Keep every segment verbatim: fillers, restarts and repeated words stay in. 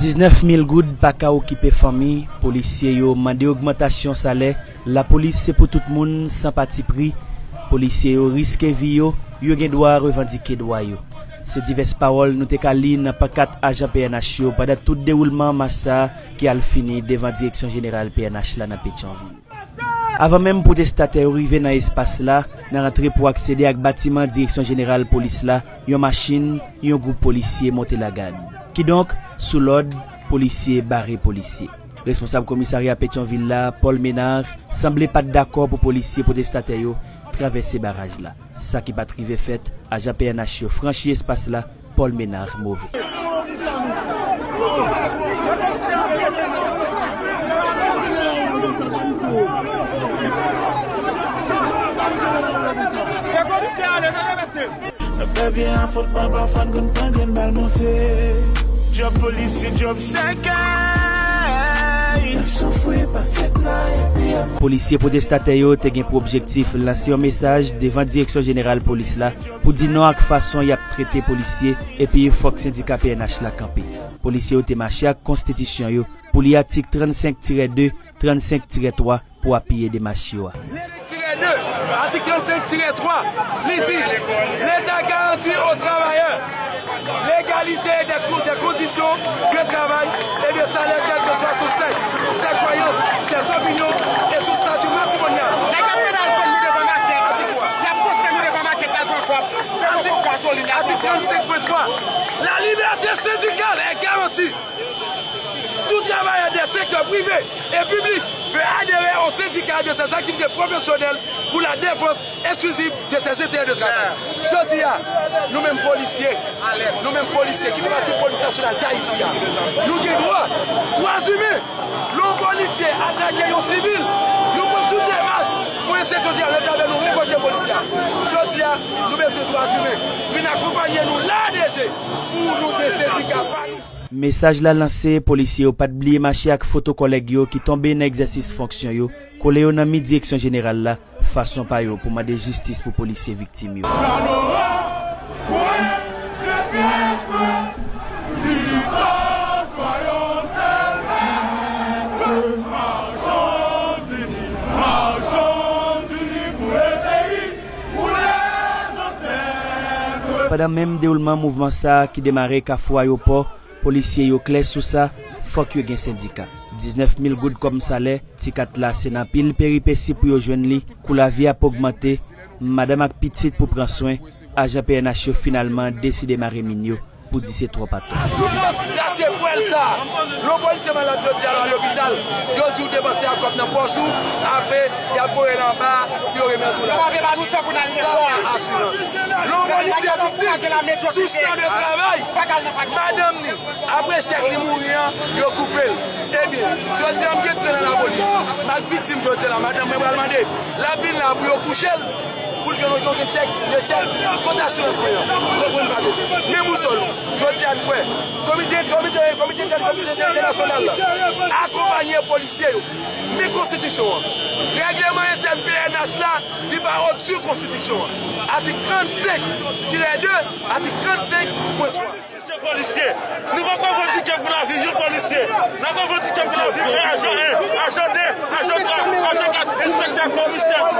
Diznèf mil goud pa ka okipe fanmi, polisye yo mande ogmantasyon salè, lapolis se pou tout moun san patipri, polisye yo riske vi yo, yo gen dwa revandike dwa yo. Se divès pawòl nou te ka li nan pankat ajan P N H yo pandan tout dewoulman mach sa a ki al fini devan direksyon jeneral P N H la nan Petyonvil. Avan menm pwotestatè yo rive nan espas la, nan rantre pou aksede ak batiman direksyon jeneral polis la, yon machin, yon gwoup polisye monte lagad. Kidonk, sou lòd, polisye bare polisye. Responsab komisarya Petyonvil la, Paul Ménard, sanble pa t dakò pou polisye pwotestatè yo travèse baraj la. Sa ki pa t rive fèt, ajan P N H yo franchi espas la, Paul Ménard move. Fè komisè ale, tande mesye. Nan fè vye afwontman, pafwa n konn pran grenn bal monte. Djòb polisye, djòb sèkèy. N ap soufri pa sèt la epi ap Polisye pwotestatè yo te gen pou objektif lanse yon mesaj devan direksyon jeneral polis la pou di non ak fason y ap trete polisye epi fòk sendika P N H la kanpe. Polisye yo te mache ak konstitisyon yo pou li atik trannsenk tirè de, trannsenk tirè twa pou apiye demach yo a. Tirè de, atik trannsenk tirè twa, li di, Leta garantit aux travailleurs l'égalité des co-, des conditions de travail et de salaire, quel que soit son sexe, ses croyances, ses opinions et son statut matrimonial. Nèg ap pran albòm nou devan makèt. Atik twa. Y ap poste nou devan makèt la, Gran Kòb. Atik, atik trannsenk pwen twa. La liberté syndicale est garantie. Tout travailleur des secteurs privés et publics peut adhérer au syndicat de ses activités professionnelles pour la défense exclusive de ses intérêts de travail. Jodi a, nou menm polisye, nou menm polisye ki fè pati polis nasyonal Dayiti a, nou gen dwa, dwa imen. Lè yon polisye atake yon sivil, nou pran tout demach pou enspeksyon jeneral leta nou revoke polisye a. Jodi a, nou bezwen dwa imen. Vin akonpanye nou la, D G, pou nou gen sendika pa nou. Mesaj la lanse, polisye yo pa t bliye mache ak foto kòlèg yo ki tonbe nan egzèsis fonksyon yo, kole yo nan mi direksyon jeneral la, fason pa yo pou mande jistis pou polisye viktim yo. Pandan menm dewoulman mouvman sa a ki demare Kafou Ayewopò, polisye yo klè sou sa, fòk yo gen sendika. Diznèf mil goud kòm salè, ti kat la se nan pil peripesi pou yo jwenn li, kou lavi ap ogmante, madanm ak pitit pou pran swen, ajan P N H yo finalman deside mare min yo pou di se twòp atò. Asirans rache pwèl sa a. Lè yon polisye malad jodi a, l al lopital, yo di w depanse a kòb nan pòch ou, apre, y ap voye l anba pou yo remèt ou la. Sa pa asirans. Lè yon polisye viktim sou chan de travay, madanm li, apre chèk li mouri an, yo koupe l. Ebyen, jodi a, m gen ti sè nan lapolis. M ak viktim jodi a la, madanm mwen pral mande. L ap vin la pou yo kouche l, pou l jwenn yon, yon chèk, de chèk, kont asirans mwen an. Ou konprann pa byen. Men bousòl ou. Jodi a, n kwè. Komite, komite, komite, komite entènasyonal la akonpanye polisye yo. Men konstitisyon an. Règleman entèn P N H la, li pa odsi konstitisyon an. Atik trannsenk tirè de, atik trannsenk pwen twa. Mesye polisye, nou p ap revandike pou lavi yon polisye. N ap revandike pou lavi yon ajan en, ajan de, ajan twa, ajan kat, enspektè, komisè tou.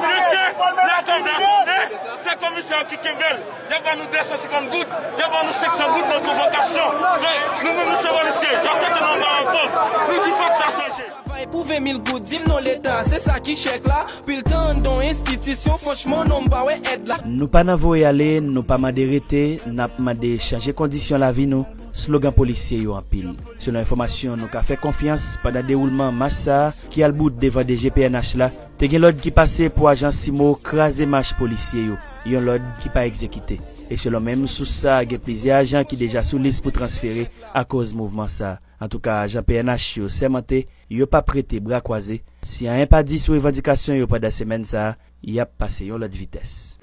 Dèyè, la kòm la tonbe, se komisè yo ki kenbe l. Y ap ba nou de san senkant goud, y ap ba nou senk san goud nan konvokasyon. Men, nou menm, nou se polisye, y ap trete nou anba yon pòv. Nou di fòk sa chanje. Travay pou ven mil goud, di m non Leta, se sa ki chèk la. Pil tan anndan yon enstitisyon, franchman non m pa wè èd la. Nou pa nan voye ale, nou pa mande rete, n ap mande chanje kondisyon lavi nou, slogan polisye yo anpil. Selon enfòmasyon nou ka fè konfyans, pandan dewoulman mach sa a, ki al bout devan D G P N H la, te gen lòd ki pase pou ajan CIMO kraze mach polisye yo, yon lòd ki pa egzekite. E selon menm sous sa a, gen plizyè ajan ki deja sou lis pou transfere akoz mouvman sa a. Antouka, ajan P N H yo sèmante yo p ap rete bra kwaze. Si anyen pa di sou revandikasyon yo pandan semèn sa a, y ap pase yon lòt vitès.